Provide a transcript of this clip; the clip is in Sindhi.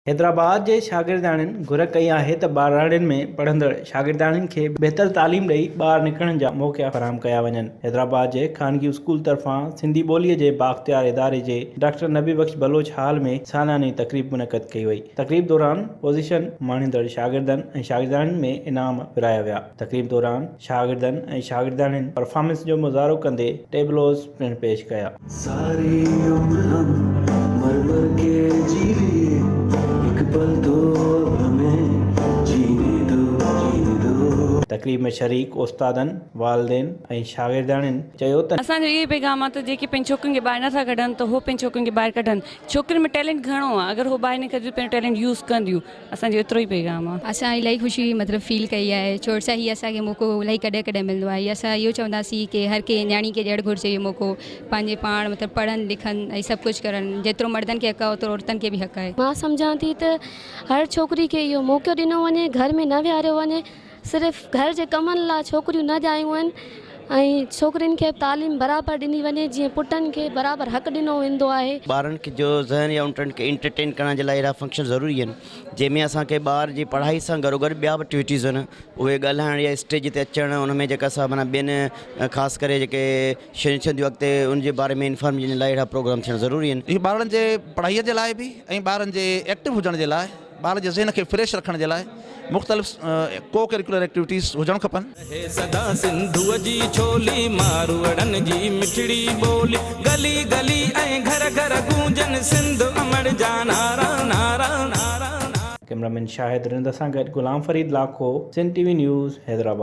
حيدرآباد جي شاگردياڻين گهر ڪئي آهي ته ٻهراڙين ۾ پڙهندڙ شاگردياڻين کي بهتر تعليم ڏئي ٻاهر نڪرڻ جا موقعا فراهم ڪيا وڃن. حيدرآباد جي خانگي اسڪول طرفان سنڌي ٻوليء جي بااختيار اداري جي ڊاڪٽر نبي بخش بلوچ هال ۾ سالياني تقريب منعقد ڪئي وئي. تقريب دوران پوزيشن ماڻيندڙ شاگردن ۽ شاگردياڻين ۾ انعام ورهايا ويا. تقريب دوران شاگردن ۽ شاگردياڻين پرفارمنس جو مظاهرو ڪندي ٽيبلوز پڻ پيش ڪيا. ساري عمر هم مر مر ڪي جي ليئي هڪ پل تو اب همين جيني دو جيني دو. تقريب ۾ شريڪ استادن، والدين ۽ شاگردياڻين چيو ته. اسان جو اهو ئي پيغام آهي ته جيڪي پنهنجي ڇوڪرين کي ٻاهر نه ٿا ڪڍن ته هو پنهنجي ڇوڪرين کي ٻاهر ڪڍن ڇوڪرين ۾ ٽيلنٽ گهڻو آهي اگر هو ٻاهر نڪرنديون پنهنجو ٽيلنٽ يوز ڪنديون اسان جو ايترو ئي پيغام آ. اسان الاهي خوشي مطلب فيل ڪئي آهي ڇو سا هي اسان کي موقعو الاهي ڪڏهن ڪڏهن ملندو آهي اسان اهو چونداسين ڪي هر ڪنهن نياڻي کي ڏيڻ گهرجي اهو موقعو پنهنجي پاڻ مطلب پڙهن لکن ۽ سڀ ڪجهه ڪرن جيترو مردن کي حق آهي اوترو عورتن کي به حق آهي. مان سمجهان ٿي ته هر ڇوڪري کي اهو موقعو ڏنو وڃي گهر ۾ نه ويهاريو وڃي صرف گهر جي ڪمن لاء ڇوڪريون نه ڄايون آهن ۽ ڇوڪرين کي به تعليم برابر ڏني وڃي جيئن پٽن کي برابر حق ڏنو ويندو آهي. ٻارن کي جو ذهن يا انهن کي انٽرٽين ڪرڻ جي لاء اهڙا فنڪشن ضروري آهن جنهن ۾ اسان کي ٻار جي پڙهائي سان گڏوگڏ ٻيا به ايڪٽيوٽيز آهن اهي ڳالهائڻ يا اسٽيج تي اچڻ ان ۾ جيڪا سا معنيٰ ٻين خاص ڪري جيڪي شيون ٿين ٿيون اڳتي ان جي باري ۾ انفارميشن جي لاء اهڙا پروگرام ٿيڻ ضروري آهن. اهي ٻارڙن جي پڙهائي جي لاء به ۽ ٻارن جي ايڪٽو هجڻ جي لاء ٻار جي ذهن کي فريش رکڻ جي لاء مختلف ڪو ڪريڪولر ايڪٽيوٽيز هجڻ کپن. رهي سدا سنڌوء جي ڇولي، ماروئڙن جي مٺڙي ٻولي، گلي گلي ۽ گهر گهر گونجن سنڌ امڙ جا نعرا نعرا نعرا. ڪئميرا مين شاهد رند سان گڏ Ghulam Farid Lakho, Sindh T V news, Hyderabad.